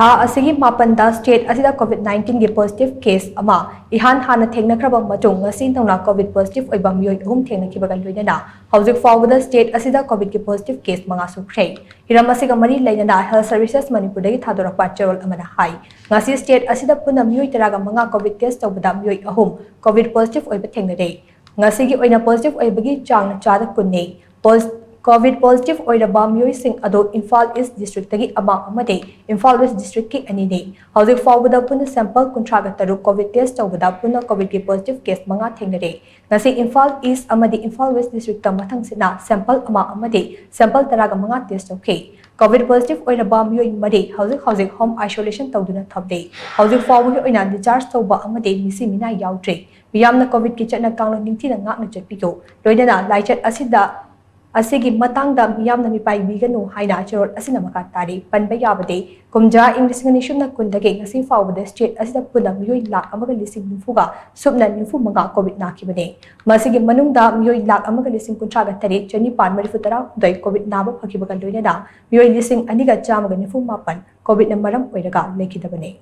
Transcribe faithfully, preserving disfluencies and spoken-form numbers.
ꯊꯥ ꯑꯁꯤꯒꯤ ꯃꯥꯄꯟꯗ state ꯑꯁꯤꯗ COVID nineteen ꯒꯤ positive case ꯑꯃ ꯏꯍꯥꯟ ꯍꯥꯟꯅ ꯊꯦꯡꯅꯈ꯭ꯔꯕ ꯃꯇꯨꯡ, ꯉꯁꯤ ꯅꯧꯅ COVID positive ꯑꯣꯏꯕ ꯃꯤꯑꯣꯏ ꯑꯍꯨꯝ ꯊꯦꯡꯅꯈꯤꯕꯒ ꯂꯣꯏꯅꯅ ꯍꯧꯖꯤꯛ ꯐꯥꯎꯕꯗ state ꯑꯁꯤꯗ COVID ꯀꯤ positive case ꯃꯉꯥ ꯁꯨꯈ꯭ꯔꯦ꯫ ꯍꯤꯔꯝ ꯑꯁꯤꯒ ꯃꯔꯤ ꯂꯩꯅꯅ Health Services ꯃꯅꯤꯄꯨꯔꯗꯒꯤ ꯊꯥꯗꯣꯔꯛꯄ ꯆꯦꯔꯣꯜ ꯑꯃꯅ ꯍꯥꯏ, ꯉꯁꯤ state ꯑꯁꯤꯗ ꯄꯨꯟꯅ ꯃꯤꯑꯣꯏ ꯇꯔꯥꯒ ꯃꯉꯥ COVID test ꯇꯧꯕꯗ ꯃꯤꯑꯣꯏ ꯑꯍꯨꯝ COVID positive ꯑꯣꯏꯕ ꯊꯦꯡꯅꯔꯦ꯫ ꯉꯁꯤꯒꯤ ꯑꯣꯏꯅ positive ꯑꯣꯏꯕꯒꯤ ꯆꯥꯡꯅ ꯆꯥꯗ ꯀꯨꯟꯅꯤ꯫ Pos-, COVID positive ꯑꯣꯏꯔꯕ ꯃꯤꯑꯣꯏꯁꯤꯡ ꯑꯗꯨ ꯏꯝꯐꯥꯜ East district ꯇꯒꯤ ꯑꯃ ꯑꯃꯗꯤ ꯏꯝꯐꯥꯜ West district ꯀꯤ ꯑꯅꯤꯅꯤ꯫ ꯍꯧꯖꯤꯛ ꯐꯥꯎꯕꯗ ꯄꯨꯟꯅ sample ꯀꯨꯟꯊ꯭ꯔꯥꯒ ꯇꯔꯨꯛ COVID test ꯇꯧꯕꯗ ꯄꯨꯟꯅ COVID ꯀꯤ positive case ꯃꯉꯥ ꯊꯦꯡꯅꯔꯦ꯫ ꯉꯁꯤ ꯏꯝꯐꯥꯜ East ꯑꯃꯗꯤ ꯏꯝꯐꯥꯜ West district ꯇ ꯃꯊꯪꯁꯤꯠꯅ sample ꯑꯃ ꯑꯃꯗꯤ sample ꯇꯔꯥꯒ ꯃꯉꯥ test ꯇꯧꯈꯤ꯫ COVID positive ꯑꯣꯏꯔꯕ ꯃꯤꯑꯣꯏ ꯃꯔꯤ ꯍꯧꯖꯤꯛ ꯍꯧꯖꯤꯛ home isolation ꯇꯧꯗꯨꯅ ꯊꯝꯂꯤ꯫ ꯍꯧꯖꯤꯛ ꯐꯥꯎꯕꯒꯤ ꯑꯣꯏꯅ discharge ꯇꯧꯕ ꯑꯃꯗꯤ ꯃꯤꯁꯤ ꯃꯤꯅꯥ ꯌꯥꯎꯗ꯭ꯔꯦ꯫ ꯃꯤꯌꯥꯝꯅ COVID ꯀꯤ ꯆꯠꯅ ꯀꯥꯡꯂꯣꯟ ꯅꯤꯡꯊꯤꯅ ꯉꯥꯛꯅ ꯆꯠꯄꯤꯌꯨ꯫ ꯂꯣꯏꯅꯅ ꯂꯥꯏꯆꯠ ꯑꯁꯤꯗ, ꯑꯁꯤꯒꯤ ꯃꯇꯥꯡꯗ ꯃꯤꯌꯥꯝꯅ ꯃꯤꯄꯥꯏꯕꯤꯒꯅꯨ ꯍꯥꯏꯅ ꯆꯦꯔꯣꯜ ꯑꯁꯤꯅ ꯃꯈꯥ ꯇꯥꯔꯤ꯫ ꯄꯟꯕ ꯌꯥꯕꯗꯤ, ꯀꯨꯝꯖꯥ ꯏꯪ ꯂꯤꯁꯤꯡ ꯑꯅꯤ ꯁꯨꯞꯅ ꯀꯨꯟꯗꯒꯤ ꯉꯁꯤ ꯐꯥꯎꯕꯗ state ꯑꯁꯤꯗ ꯄꯨꯟꯅ ꯃꯤꯑꯣꯏ ꯂꯥꯈ ꯑꯃꯒ ꯂꯤꯁꯤꯡ ꯅꯤꯐꯨꯒ ꯁꯨꯞꯅ ꯅꯤꯐꯨ ꯃꯉꯥ COVID ꯅꯥꯈꯤꯕꯅꯤ꯫ ꯃꯁꯤꯒꯤ ꯃꯅꯨꯡꯗ ꯃꯤꯑꯣꯏ ꯂꯥꯈ ꯑꯃꯒ ꯂꯤꯁꯤꯡ ꯀꯨꯟꯊ꯭ꯔꯥꯒ ꯇꯔꯦꯠ ꯆꯅꯤꯄꯥꯟ ꯃꯔꯤꯐꯨ ꯇꯔꯥ ꯍꯨꯝꯗꯣꯏ COVID ꯅꯥꯕ ꯐꯈꯤꯕꯒ ꯂꯣꯏꯅꯅ ꯃꯤꯑꯣꯏ ꯂꯤꯁꯤꯡ ꯑꯅꯤꯒ ꯆꯥꯝꯃꯒ ꯅꯤꯐꯨ ꯃꯥꯄꯟ COVID ꯅ ꯃꯔꯝ ꯑꯣꯏꯔꯒ ꯂꯩꯈꯤꯗꯕꯅꯤ꯫